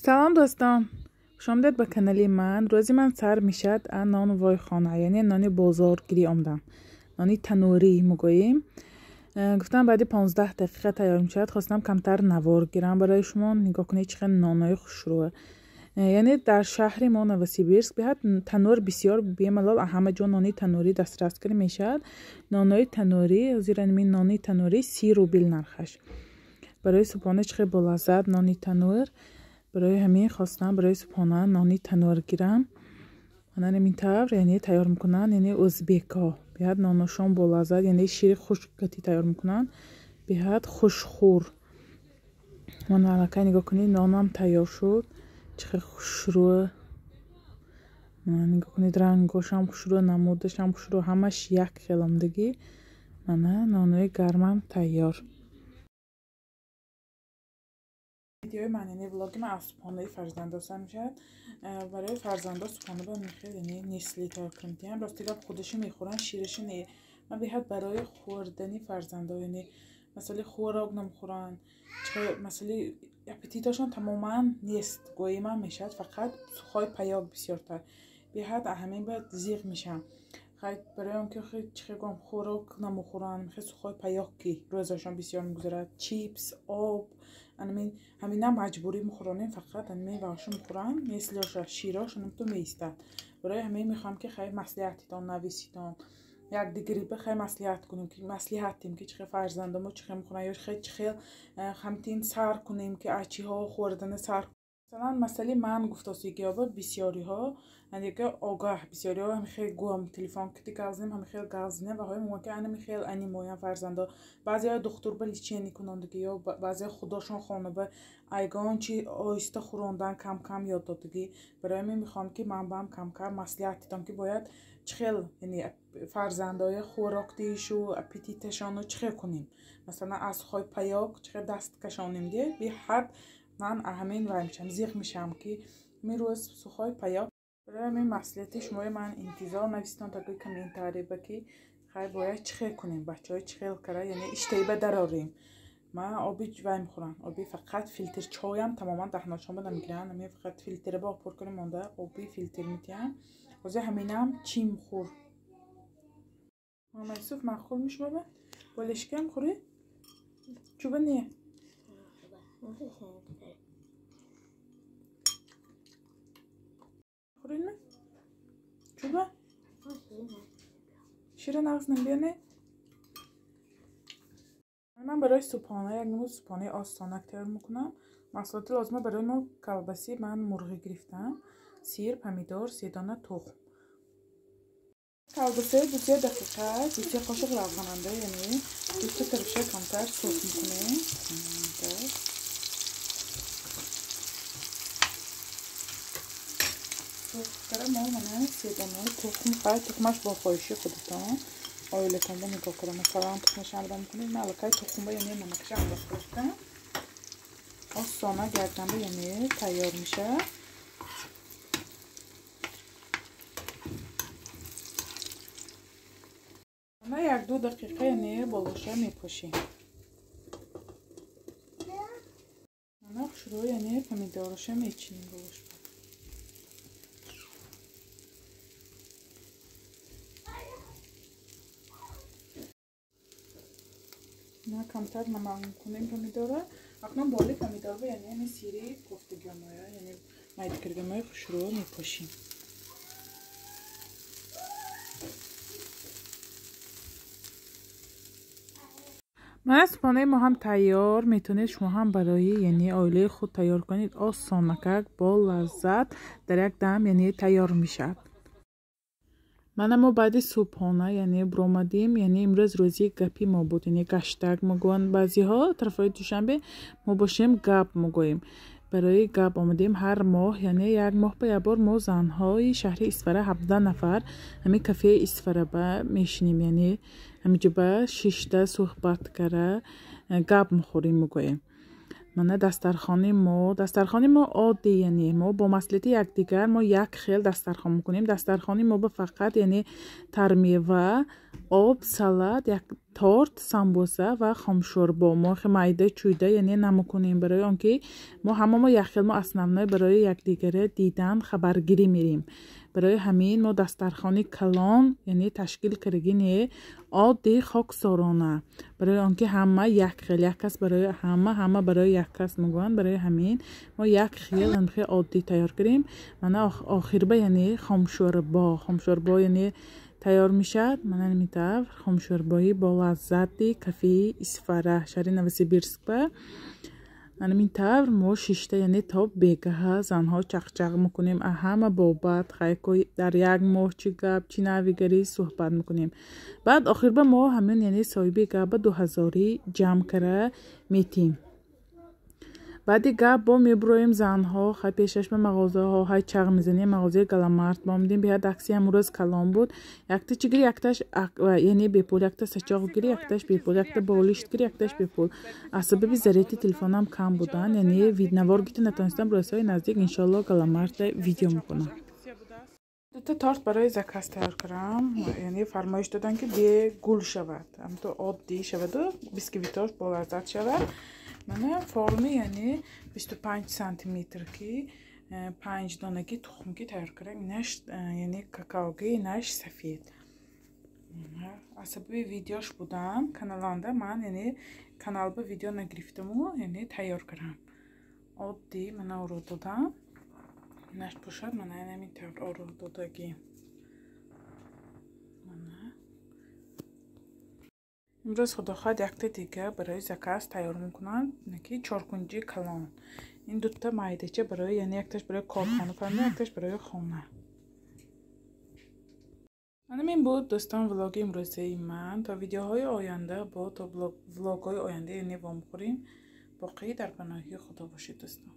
Салом дӯстон, хушомадед ба канали ман. Рӯзи ман сар мешавад аз нонвойхона, яъне нони бозоргирӣ омадам. Нони танӯрӣ мегӯем. Гуфтам баъди 15 дақиқа тайёр мешавад. Хостам камтар навор гирам барои шумо. Нигоҳ кунед, чӣ қадр нонои хушрӯ. Яъне дар шаҳри мо Новосибирск беҳад танӯр бисёр, бемалол ҳама ҷо нони танӯрӣ дастрас карда мешавад. Нонои танӯрӣ, ҳозир ин нони танӯрӣ 30 рубл нархаш. Барои субҳона чӣ қадр болаззат нони танӯр. Барои ҳамин хостам барои субҳона нони танӯр гирам. Ман ҳамин тавр, яъне тайёр мекунанд, яъне ӯзбекҳо. Беҳад ноношон болаззат, яъне шири хушк кати тайёр мекунанд. Беҳад хушхӯр. Ман аллакай нигоҳ кунед, нонам тайёр шуд. Чӣ қадр хушрӯ. Нигоҳ кунед, рангошам хушрӯ, намудашам хушрӯ, ҳамаш як хел омадагӣ. Мана нонои гармам тайёр. Видеои ман, яъне влоги ман аз субҳонаи фарзандо сар мешавад. Барои фарзандо субҳона ба мехел, яъне несли тайёр кунем. Рости гап, худашо мехӯранд, шираша не. Ман беҳад барои хӯрдани фарзандо, яъне масъалаи хӯрок намехӯранд, масъалаи аппетиташон тамоман нест, гӯи ман мешавад фақат сухои паёк бисёртар. Беҳад ҳамин ба зиқ мешавам. Барои он ки чӣ гӯям, хӯрок намехӯранд, хел сухои паёк ки рӯзашон бисёр мегузарад. Чипс, об, ҳамина маҷбурӣ мехӯронем, фақат ҳамин ваҳшо мехӯранд, неслиоша, широшо намту меистад. Барои ҳамин мехоҳам ки хай маслиҳатитон нависитон, якдигариба хай маслиҳат кунем, ки маслиҳатем ки чӣ хел фарзандамо чӣ хел мехӯранд, ё чӣ хел ҳамтин сар кунем ки аз чиҳо хӯрдана сар. Масалан, масъалаи ман гуфтосигиёба бисёриҳо андега огаҳ, бисёриҳо ҳамин хел гӯям телефон кити гап занем, ҳамин хел гап занем ва ҳои мегӯянд ки ана хел ани моям фарзандо. Баъзеҳо духтур ба лечение кунондагӣ ё баъзеҳо худошон хона ба айгон чи оҳиста хӯрондан кам-кам ёд додагӣ. Барои ҳамин мехоҳам ки ман баам кам-кам маслиҳат дидам ки бояд чӣ хел, яъне фарзандоя хӯрок диҳишу аппетиташонро чӣ хел кунем. Масалан, аз сухои паёк чӣ хел даст кашонем, де беҳад ман ҳамин вай мешавам, зиқ мешавам ки ҳамин рӯз сухои паёк. Барои ҳамин маслиҳати шумои ман интизор нависитон таги комментарий ба ки хай бояд чӣ хел кунем, бачаҳо чӣ хел кара, яъне иштаҳиба дарорем. Ман оби вай мехӯрам, оби фақат филтр, чойам тамоман даҳношонба намегиранд, ҳамин фақат филтра бо пур кунем монда оби филтр метиҳам. Ҳозир ҳаминам чим хӯр. Муҳаммад Юсуф махӯр мешумоба? Болешкам хӯрӣ? Чӯба не? Хӯрӣ? Чӯба? Шира нағз намебиёне? Ман барои субҳона як намуд субҳонаи осонак тайёр мекунам. Маҳсулоти лозима барои мо колбаси ман мурғӣ гирифтам, сир, помидор, се дона тухм. Колбасаи 2-3 дақиқа, 2-3 қошуқ равғананда, яъне ду-се тарафша камтар сурх мекунем. Сурх мо мана се дона тухм, фақат тухмаш бо хоҳиши худатон, оилатонба нигоҳ кунам. Масалан, тухмаша андом мекунед, ман аллакай тухмба, яъне намакша андохта гирифтам. Осона гарданда, яъне тайёр мешавад. Мана 1-2 дақиқа, яъне болоша мепӯшем. Мана хушрӯ, яъне помидороша мечинем болош. На камтар намак мекунем помидора. Акнун боли помидорро, яъне ҳамин сири кофтагиҳоя, яъне майда кардагиҳои хушрӯ мепошем. Мана субҳонаи мо ҳам тайёр. Метавонед шумо ҳам барои, яъне оилаи худ тайёр кунед. Осонакак, бо лаззат дар як дам, яъне тайёр мешавад. Мана мо баъди субҳона, яъне биромадем, яъне имрӯз рӯзи гапи мо буд, яъне гаштак мегӯянд баъзеҳо тарафҳои Душанбе, мо бошем гап мегӯем. Барои гап омадем ҳар моҳ, яъне як моҳ ба як бор мо занҳои шаҳри Исфара 17 нафар ҳамин кафеи Исфара ба мешинем, яъне ҳаминҷо ба шишта суҳбат кара гап мехӯрем мегӯем. Мана дастархони мо оддӣ, яъне мо бо маслиҳати якдигар мо як хел дастархон мекунем. Дастархони мо ба фақат, яъне тармева, об, салат, як торт, самбуса ва хомшӯрбо. Мо майда чӯйда, яъне намекунем, барои он ки мо ҳама мо як хел, мо основной барои якдигара дидан, хабаргирӣ мерем. Барои ҳамин мо дастархони калон, яъне ташкил кардагӣ не, оддӣ, хоксорона, барои он ки ҳама як хел, як кас барои ҳама, ҳама барои як кас мегӯянд. Барои ҳамин мо як хел хел оддӣ тайёр кардем. Мана охирба, яъне хомшӯрбо, яъне тайёр мешавад. Мана ҳамин тавр хомшӯрбои болаззати кафеи Исфара, шаҳри Новосибирскба. Ҳамин тавр мо шишта, яъне то бегаҳа занҳо чақчақ мекунем, ҳама бобат хайко, дар як моҳ чӣ гап, чӣ навигарӣ суҳбат мекунем. Баъд охирба мо ҳамин, яъне соҳиби гапа 2000-ӣ ҷамъ кара метим. Баъди гап бо мебуроем занҳо, хай пешаш ба мағозаҳо ҳай чағ мезанем. Мағозаи Галамарт бомдем, биҳад акси ҳамрӯз калон буд. Якта чӣ гири, якташ, яъне бепул, якта сачоқ гири, якташ бепул, якта болишт гири, якташ бепул. Аз сабаби заряди телефонам кам будан, яъне навор гирифта натонистам. Рӯзҳои наздик, иншоалло, Галамартда видео мекунам. Дута торт барои заказ тайёр кардам, яъне фармоиш додам, ки бегул шавад, ҳамто оддӣ шаваду бисквитош болаззат шавад. Мана форми, яъне 25 сантиметр ки панҷ донаги тухмки тайёр кардам. Инаш яъне какаоги, инаш сафед. Аз сабаби видеош будан каналанда ман, яъне каналба видео нагирифтаму, яъне тайёр кардам оддӣ. Мана оро додам, инаш бошад, мана ҳамин тавр оро додагӣ. Мана имрӯз, худо хоҳад, якта дига барои заказ тайёр мекунам, ки чоркунҷи калон. Ин дута майдача барои, яъне якташ барои корхона фаҳмида, якташ барои хона. Ҳамин буд, дӯстон, влоги имрӯзаи ман. То видеоҳои оянда, бо то влогҳои оянда, яъне вомехӯрем. Боқӣ дар паноҳи Худо бошед, дӯстон.